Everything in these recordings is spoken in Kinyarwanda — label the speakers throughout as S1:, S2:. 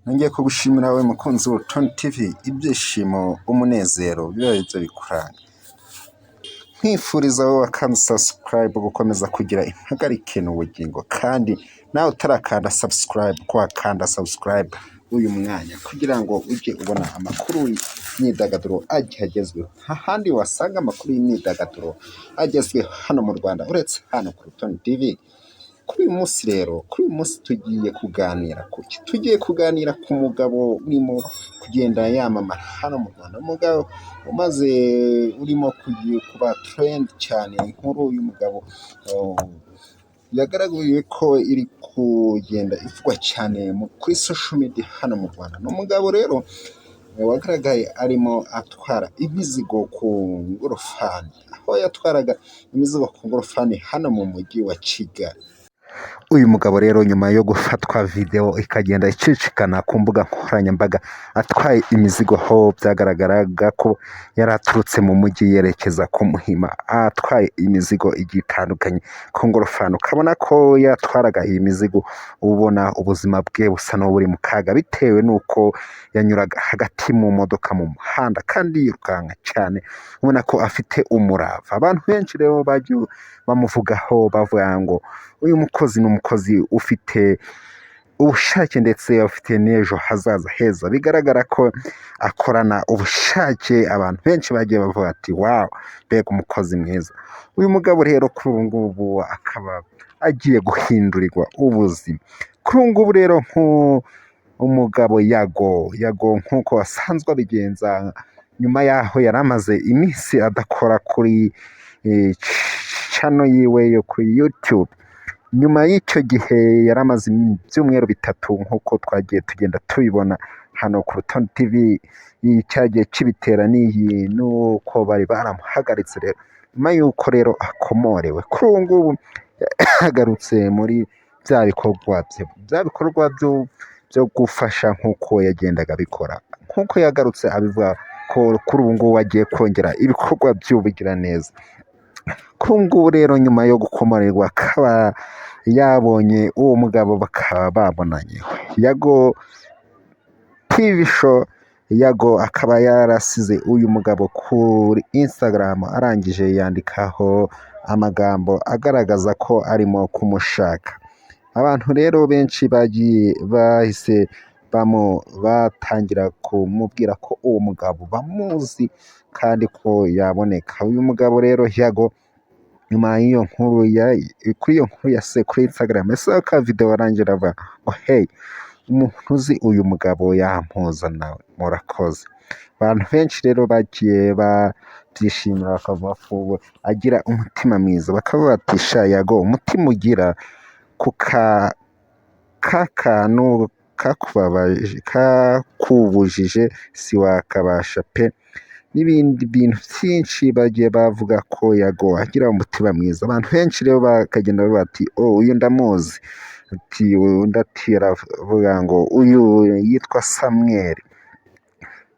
S1: Nongeye kugushimira wowe mukunzi wa Toni TV, ibyishimo, umunezero biba ibyo bikuranga. Nkwifuriza wowe wakanze subscribe gukomeza kugira impagarike n'ubugingo, kandi nawe utarakanda subscribe ko wakanda subscribe uyu mwanya kugira ngo ujye ubona amakuru y'imyidagaduro agiye agezweho. Nta handi wasanga amakuru y'imyidagaduro agezweho hano mu Rwanda uretse hano kuri Toni TV. Kuri uyu munsi rero, kuri uyu munsi tugiye kuganira ku ki? Tugiye kuganira ku mugabo urimo kugenda yamamara hano mu Rwanda, umugabo umaze urimo kuba trend cyane. Inkuru y'umugabo yagaragaye ko iri kugenda ivugwa cyane kuri social media hano mu Rwanda. Ni umugabo rero wagaragaye arimo atwara imizigo ku ngorofani, aho yatwaraga imizigo ku ngorofani hano mu mujyi wa Kigali. Uyu mugabo rero, nyuma yo gufatwa videwo ikagenda icicikana ku mbuga nkoranyambaga atwaye imizigo, aho byagaragaraga ko yari aturutse mu mujyi yerekeza ku Muhima atwaye imizigo igiye itandukanye ku ngorofani, ukabona ko yatwaraga iyi mizigo ubona ubuzima bwe busa n'uburi mu kaga, bitewe n'uko yanyuraga hagati mu modoka mu muhanda kandi yirukanka cyane, ubona ko afite umurava. Abantu benshi rero bagiye bamuvugaho bavuga ngo uyu mukozi ni umukozi ufite ubushake ndetse afite n'ejo hazaza heza, bigaragara ko akorana ubushake. Abantu benshi bagiye bavuga ati: "Wow, mbega umukozi mwiza!" Uyu mugabo rero kuri ubu ngubu akaba agiye guhindurirwa ubuzima. Kuri ubu ngubu rero, nk'umugabo Yago, Yago nk'uko asanzwe abigenza, nyuma y'aho yari amaze iminsi adakora kuri channel yiwe yo kuri YouTube, nyuma y'icyo gihe yari amaze ibyumweru 3, nk'uko twagiye tugenda tubibona hano ku Rutonde TV, cyagiye kibitera n'iyi nuko bari baramuhagaritse. Rero nyuma y'uko rero akomorewe, kuri ubu ngubu yagarutse muri bya bikorwa bye, bya bikorwa byo gufasha nk'uko yagendaga abikora, nk'uko yagarutse abivuga ko kuri ubu ngubu agiye kongera ibikorwa by'ubugiraneza. Kuri ubu ngubu rero, nyuma yo gukomorerwa, akaba yabonye uwo mugabo, bakaba babonanye. Yago TV Show, Yago akaba yarasize uyu mugabo kuri Instagram, arangije yandikaho amagambo agaragaza ko arimo kumushaka. Abantu rero benshi bagiye bahise batangira kumubwira ko uwo mugabo bamuzi kandi ko yaboneka. Uyu mugabo rero Yago, nyuma y'iyo nkuru ya kuri iyo nkuru yase kuri Instagram, yasohoye ka video, arangira avuga ngo: "Hey, umuntu uzi uyu mugabo yampuza nawe, murakoze." Abantu benshi rero bagiye babyishimira, bakavuga ko agira umutima mwiza, bakavuga bati: "Sha Yago, umutima ugira ku ka kantu kakubabaje kakubujije siwakabasha pe", n'ibindi bintu byinshi bagiye bavuga ko Yago agira umutima mwiza. Abantu benshi rero bakagenda bavuga ati: "Oh, uyu ndamuzi", ati undi ati aravuga ngo uyu yitwa Samweli.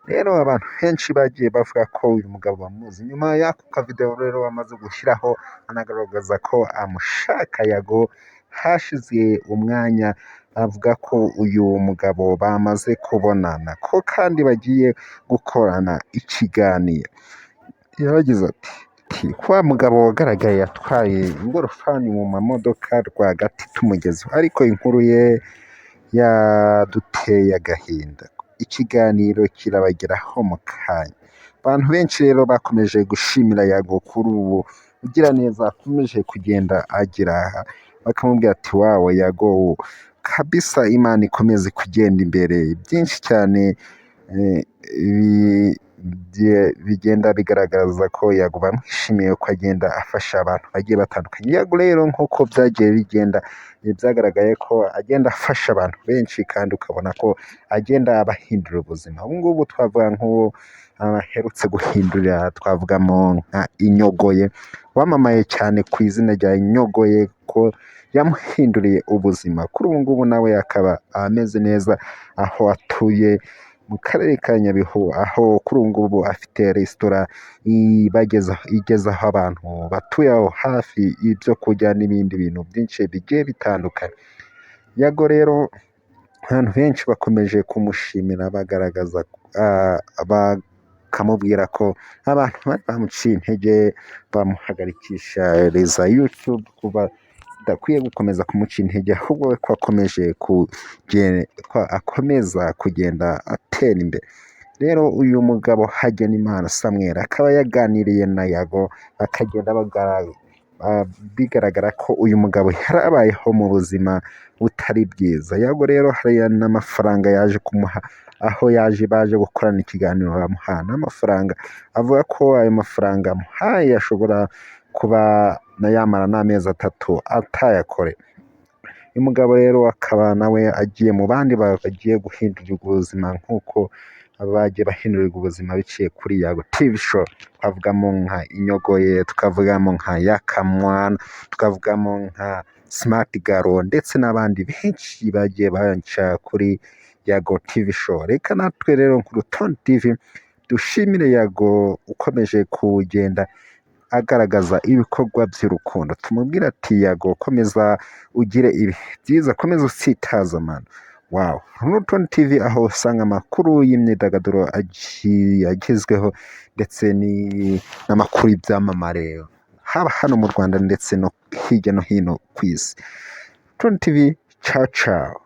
S1: Rero abantu benshi bagiye bavuga ko uyu mugabo bamuzi. Nyuma y'ako kavideo rero bamaze gushyiraho anagaragaza ko amushaka Yago, hashize umwanya avuga ko uyu mugabo bamaze kubonana, ko kandi bagiye gukorana ikiganiro. Yaragize ati: "Wa mugabo wagaragaye atwaye ingorofani mu mamodoka rwagati tumugezeho, ariko inkuru ye yaduteye agahinda. Ikiganiro kirabageraho mu kanya." Abantu benshi rero bakomeje gushimira Yago kuri ubu ugira neza akomeje kugenda agira, bakamubwira ati: "Wow Yago kabisa, Imana ikomeze kugenda imbere." Byinshi cyane bigenda bigaragaza ko Yago bamwishimiye ko agenda afasha abantu bagiye batandukanye. Yago rero, nk'uko byagiye bigenda byagaragaye ko agenda afasha abantu benshi, kandi ukabona ko agenda abahindurira ubuzima. Ubu ngubu twavuga nk'uwo aherutse guhindurira, twavugamo nka Inyogoye, wamamaye cyane ku izina rya Inyogoye, ko yamuhinduriye ubuzima. Kuri ubu ngubu nawe akaba ameze neza aho atuye mu karere ka Nyabihu, aho kuri ubu ngubu afite resitora igezaho abantu batuye aho hafi ibyo kurya n'ibindi bintu byinshi bigiye bitandukanye. Yago rero Abantu benshi bakomeje kumushimira, bagaragaza, bakamubwira ko abantu bari bamuciye intege bamuhagarikishiriza YouTube kuba bidakwiye gukomeza kumuca intege, ahubwo we ko akomeje ko akomeza kugenda atera imbere. Rero uyu mugabo Hagenimana Samuel akaba yaganiriye na Yago, bakagenda bigaragara ko uyu mugabo yarabayeho mu buzima butari bwiza. Yago rero hari n'amafaranga yaje kumuha, aho yaje baje gukorana ikiganiro bamuha n'amafaranga, avuga ko ayo mafaranga amuhaye ashobora kuba yamara n'amezi 3 atayakore. Uyu mugabo rero akaba nawe agiye mu bandi bagiye guhindurirwa ubuzima nk'uko bagiye bahindurirwa ubuzima biciye kuri Yago TV Show. Twavugamo nka Inyogoye, tukavugamo nka Yakamwana, tukavugamo nka Smart Garo ndetse n'abandi benshi bagiye baca kuri Yago TV Show. Reka natwe rero nk'Urutonde TV dushimire Yago ukomeje kugenda agaragaza ibikorwa by'urukundo. Tumubwire ati: "Yago, komeza ugire ibihe byiza, komeza usitaze amano." Wow, Urutonde TV, aho usanga amakuru y'imyidagaduro agiye agezweho ndetse n'amakuru y'ibyamamare, haba hano mu Rwanda ndetse no hirya no hino ku isi. Urutonde TV, ciao ciao.